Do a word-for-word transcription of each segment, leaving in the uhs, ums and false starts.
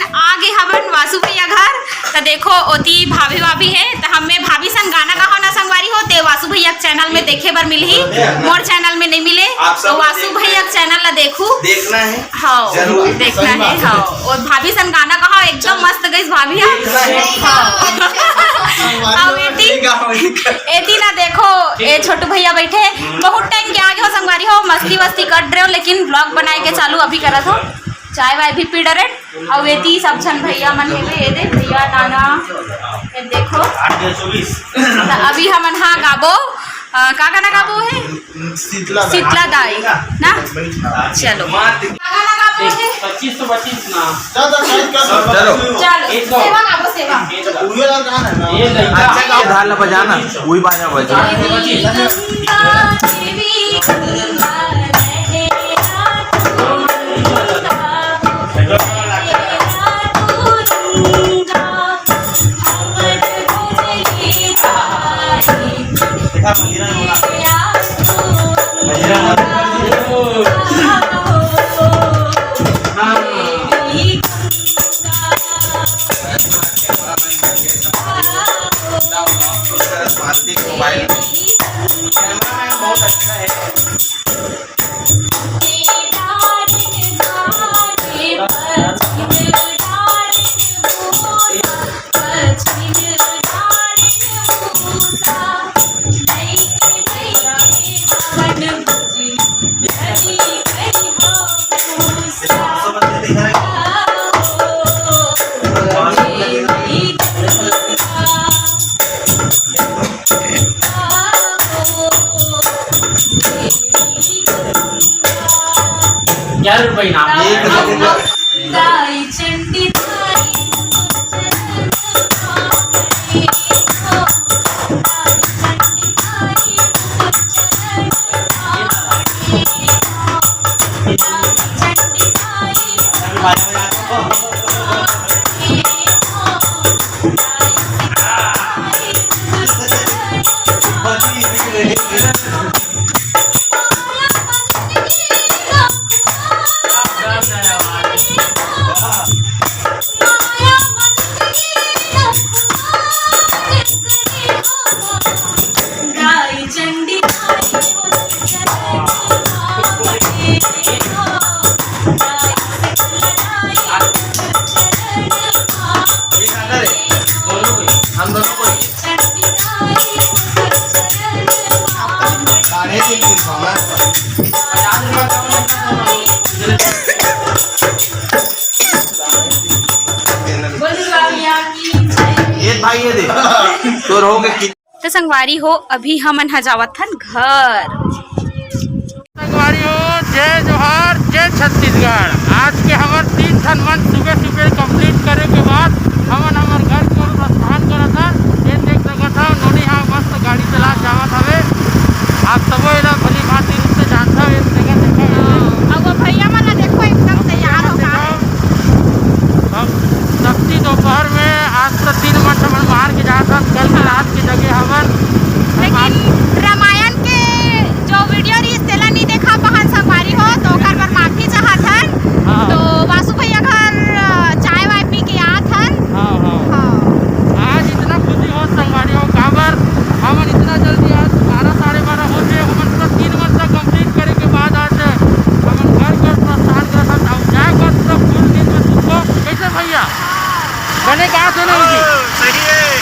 आ गे हवन वासु भैया घर। त देखो, ओती भाभी भाभी हे, त हमें भाभी सन गाना गाहो ना संगवारी हो, ते वासु भैया के चैनल में देखे बर मिलही, मोर चैनल में नहीं मिले। आप सब तो वासु देखना भैया है। के चैनल ला देखू। देखना है। हाँ, जरूर। देखना है। हाँ, और भाभी सन गाना गाहो, एकदम मस्त गई भाभी। हाँ। देखना है। हाँ। अब एती, एती ना देखो, ए छोटू भैया बैठे, बहुत टाइम के आगे हो संगवारी हो, मस्ती वस्ती कर रहे हो, लेकिन ब्लॉग बनाए के चालू अभी करत हो। चाय वाय भी पी डरे। अउ एती सब झन भैया मन हेवे, ए दे भैया, नाना, ए देखो। त अभी हमन हा गाबो, अ, का गाना गाबो हे? शीतला दाई। शीतला दाई, ना? चलो। का गाना गाबो हे? पच्चीस सौ पच्चीस ना। चलो। चलो। सेवा गाबो, सेवा। ये लड़का अच्छा गाओ, धार ला बजाना, वही बाजा बजा। ग्यारह रुपए इनाम। हम दोनों को ही। ये भाई, ये दे। तोर हो गए कि- तो संगवारी हो, अभी हमन ह जावत हन घर। संगवारी हो, जय जोहार, जय छत्तीसगढ़। आज के हमर तीन ठन मन सुबह सुबह complete करे के बाद हमन हमर घर के ओर प्रस्थान करत हन। ये देख सकत हव, नोनी हा मस्त गाड़ी चला जावत हवे। आप सबो एला भली भांति रूप से जानत हव। ये देखा, देखा, ये हाँ, अब वो भैया मन ला देखो, एकदम तैयार हो का। हम सब्जी दोपहर में आज तो तीन मन हमन मार के जात हन, कल के रात के जगे हवन। लेकिन रामायण के जो video रहिस, तेला नहीं देखा पहन संगवारी हो, तो ओकर बर माफी चाहत हन। हाँ। तो वासु भैया घर, अ, चाय वाय पी के आत हन। हाँ, हाँ। हाँ। आज इतना खुशी हो संगवारी हो, काबर हमन इतना जल्दी आज बारह, साढ़े बारह हो गए, हमन पूरा तीन मन तक complete करे के बाद आज हमन घर कर प्रस्थान करत हन। अब जाए कर पूरा full दिन में सुतबो। कैसे भैया? बने का सुनो उनकी? ओ, सही है,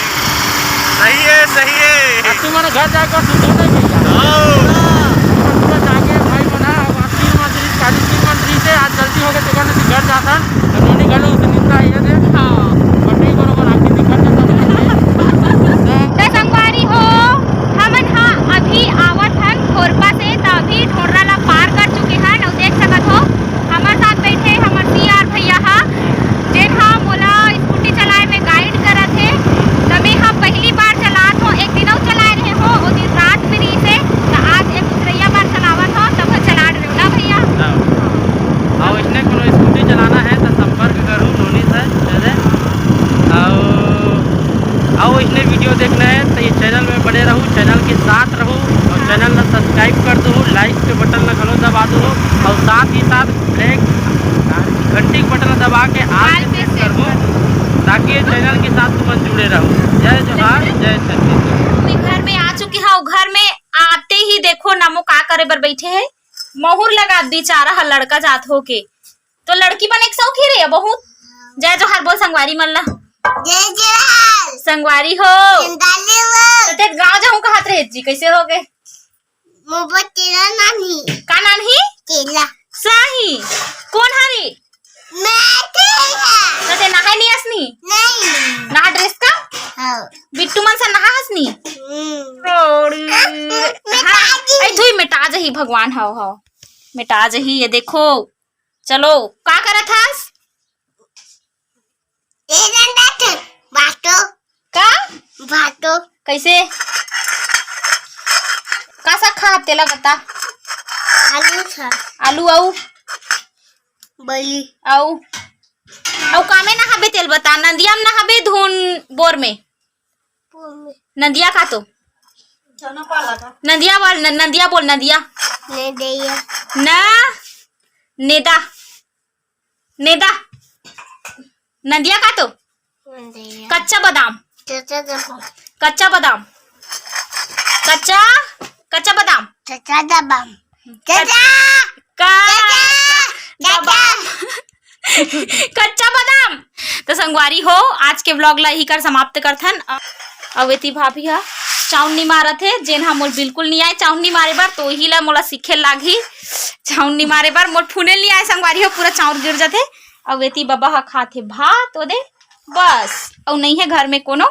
सही है, सही है। अब तुमन घर जाए कर सुतबो नहीं भैया? हाँ। तुमन जागे भाई बना, अब तीन मंत्री, खाली तीन मंत्री से आज गलती हो गई, तो घर जाता। नोनी घलो से निंदा ये दे। हाँ। बटई बरोबर आखिर दिखत हे सब। त संगवारी हो, हमन हा अभी आवत हन खोरपा से, त अभी ढोंडरा ला पार कर चुके हन। अउ देख सकत हो, हमर साथ बैठे हमर सी आर भैया हा, जेन हा मोला स्कूटी चलाए में guide करत हे। त मैं हा पहली बार चलात हो, एक दिन अउ चलाए रहे हो, ओ दिन रात में रहिस हे, त आज एक दूसरैया बार चलावत हो, तब चला डरेव ना भैया। हाँ। अउ इसने कोनो स्कूटी चलाना है तो संपर्क करू नोनी से, दे दे। अउ, अउ इसने video देखना है तो ये channel में बने रहू, channel के साथ रहू और channel ला subscribe कर दो, like के button ला घलो दबा दो और साथ ही साथ black घंटी के button ला दबा के all पे press कर दो। ताकि ये चैनल के साथ तुमन जुड़े रहो। जय जोहार, जय छत्तीसगढ़। मैं घर में आ चुकी हूँ। घर में आते ही देखो नमो का करे बर बैठे है, महुर लगा बेचारा ह लड़का जात हो के। तो लड़की बने के शौक ही रहे बहुत। जय जोहार बोल संगवारी मन ला। जय जोहार। संगवारी हो। संगवारी हो। तो ते गाँव जाहूँ कहत रहे जी, कैसे हो गए? मोबो तेरा नानी। का नानी? तेरा। सही। कौन हरी? मैं तेरा। तो ते नहाए नहीं असनी? नहीं। नहा ड्रेस का? हाँ। बिट्टू मन से नहा हसनी? हम्म। थोड़ी। मैं हाँ। ताजी। ऐ धुई मिटा जही भगवान, हाव, हाव। मिटा जही, ये देखो। चलो, का करत हस? ए डंडा थे, बाटो। का? बाटो। कैसे? का साग खा तेला बता? आलू था। आलू अउ? बली। अउ? अउ कामे नहाबे तेल बता, नदिया में नहाबे धुन बोर में? बोर में। नदिया का तो? नदिया बोल, न-, नदिया बोल, नदिया। नदिया। न, नेदा। नेदा। नदिया का तो? नदिया। कच्चा बादाम। कच्चा बादाम। कच्चा बादाम। कच्चा, कच्चा बादाम। कच्चा बादाम। कच-, कच्चा। का-, चाचा, चाचा। बादाम। कच्चा बादाम। तो संगवारी हो, आज के vlog ला इही कर समाप्त करथन। अउ एती भाभी हा चाउन नी मारत हे, जेन हा मोर बिल्कुल नी आए चाउन नी मारे बर, तो इही ला मोला सीखे लागही चाउन नी मारे बर। मोर फुने नी आए संगवारी हो, पूरा चाउर गिर जाथे। अउ एती बबा हा खात हे भात ओदे, बस। अउ नहीं है घर में कोनो